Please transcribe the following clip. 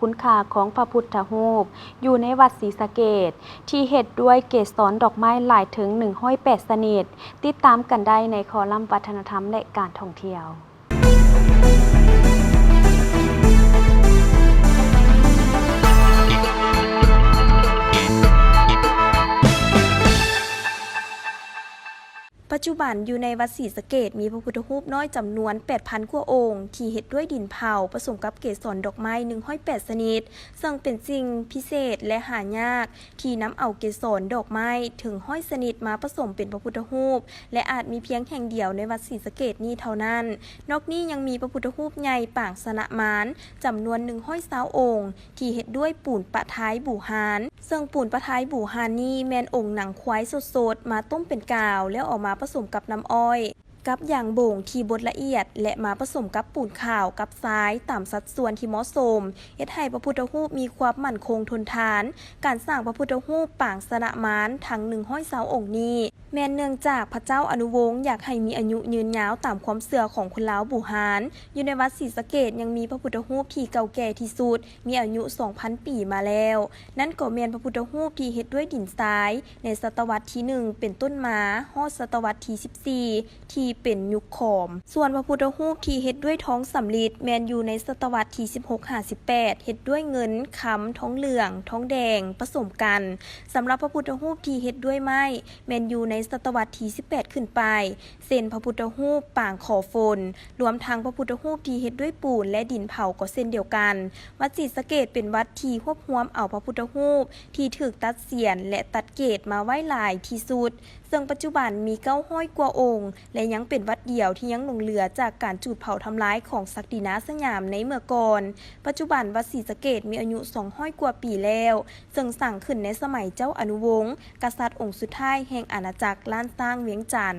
ຄຸນຄ່າຂອງພະພຸດທະຮູບຢູ່ໃນວັດສີສະເກດ ທີ່ເຮັດດ້ວຍເກສອນດອກໄມ້ຫຼາຍເຖິງໜຶ່ງຮ້ອຍແປດຊະນິດ. ຕິດຕາມກັນໄດ້ໃນຄໍລັມວັດທະນະທຳ ແລະ ການທ່ອງທ່ຽວ. ປັດຈຸບັນຢູ່ໃນວັດສີສະເກດ ມີພະພຸດທະຮູບນ້ອຍຈຳນວນແປດພັນກວ່າອົງ ທີ່ເຮັດດ້ວຍດິນເຜົາ ປະສົມກັບເກສອນດອກໄມ້ໜຶ່ງຮ້ອຍແປດຊະນິດ, ເຊິ່ງເປັນສິ່ງພິເສດ ແລະ ຫາຍາກ ທີ່ນຳເອົາເກສອນດອກໄມ້ເຖິງຮ້ອຍຊະນິດມາປະສົມເປັນພະພຸດທະຮູບ ແລະ ອາດມີພຽງແຫ່ງດຽວໃນວັດສີສະເກດນີ້ເທົ່ານັ້ນ. ນອກນີ້ຍັງມີພະພຸດທະຮູບໃຫຍ່ປາງຊະນະມານ ຈຳນວນໜຶ່ງຮ້ອຍຊາວອົງ ທີ່ເຮັດດ້ວຍປູນປະທາຍບູຮານ, ເຊິ່ງປູນປະທາຍບູຮານນີ້ແມ່ນອົງໜັງຄວາຍສົດໆ ມາຕົ້ມເປັນກາວ ແລ້ວເອົາມາປະສົມກັບນ້ຳອ້ອຍ ກັບຢາງບົງທີ່ບົດລະອຽດ ແລະ ມາປະສົມກັບປູນຂາວກັບຊາຍຕາມສັດສ່ວນທີ່ເໝາະສົມ, ເຮັດໃຫ້ພະພຸດທະຮູບມີຄວາມໝັ້ນຄົງທົນທານ. ການສ້າງພະພຸດທະຮູບປາງຊະນະມານທັງໜຶ່ງຮ້ອຍຊາວອົງນີ້ ແມ່ນເນື່ອງຈາກພະເຈົ້າອະນຸວົງຢາກໃຫ້ມີອາຍຸຍືນຍາວຕາມຄວາມເຊື່ອຂອງຄົນລາວບູຮານ. ຢູ່ໃນວັດສີສະເກດຍັງມີພະພຸດທະຮູບທີ່ເກົ່າແກ່ທີ່ສຸດ ມີອາຍຸສອງພັນປີມາແລ້ວ, ນັ້ນກໍແມ່ນພະພຸດທະຮູບທີ່ເຮັດດ້ວຍດິນຊາຍ ໃນສະຕະວັດທີໜຶ່ງເປັນຕົ້ນມາ ຮອດສະຕະວັດທີສິບສີ່ ທີ່ເປັນຍຸກຂອມ. ສ່ວນພະພຸດທະຮູບທີ່ເຮັດດ້ວຍທອງສຳລິດ ແມ່ນຢູ່ໃນສະຕະວັດທີສິບຫົກຫາສິບແປດ ເຮັດດ້ວຍເງິນ, ຄຳ, ທອງເຫຼືອງ, ທອງແດງ ປະສົມກັນ. ສຳລັບພະພຸດທະຮູບທີ່ເຮັດດ້ວຍໄມ້ ແມ່ນຢູ່ໃນສະຕະວັດທີສິບແປດຂຶ້ນໄປ, ເຊັ່ນ ພະພຸດທະຮູບປາງຂໍຝົນ, ລວມທັງພະພຸດທະຮູບທີ່ເຮັດດ້ວຍປູນ ແລະ ດິນເຜົາກໍເຊັ່ນດຽວກັນ. ວັດສີສະເກດເປັນວັດທີ່ຮວບຮວມເອົາພະພຸດທະຮູບທີ່ຖືກຕັດສຽນ ແລະ ຕັດເກດມາໄວ້ຫຼາຍທີ່ສຸດ, ເຊິ່ງປັດຈຸບັນມີເກົ້າຮ້ອຍກວ່າອົງ ແລະ ຍັງເປັນວັດດຽວທີ່ຍັງຫຼົງເຫຼືອຈາກການຈູດເຜົາທຳລາຍຂອງສັກດິນາສະຫຍາມໃນເມື່ອກ່ອນ. ປັດຈຸບັນວັດສີສະເກດມີອາຍຸສອງຮ້ອຍກວ່າປີແລ້ວ, ເຊິ່ງສ້າງຂຶ້ນໃນສະໄໝເຈົ້າອະນຸວົງ ກະສັດອົງສຸດທ້າຍແຫ່ງອານາຈັກລ້ານຊ້າງວຽງຈັນ.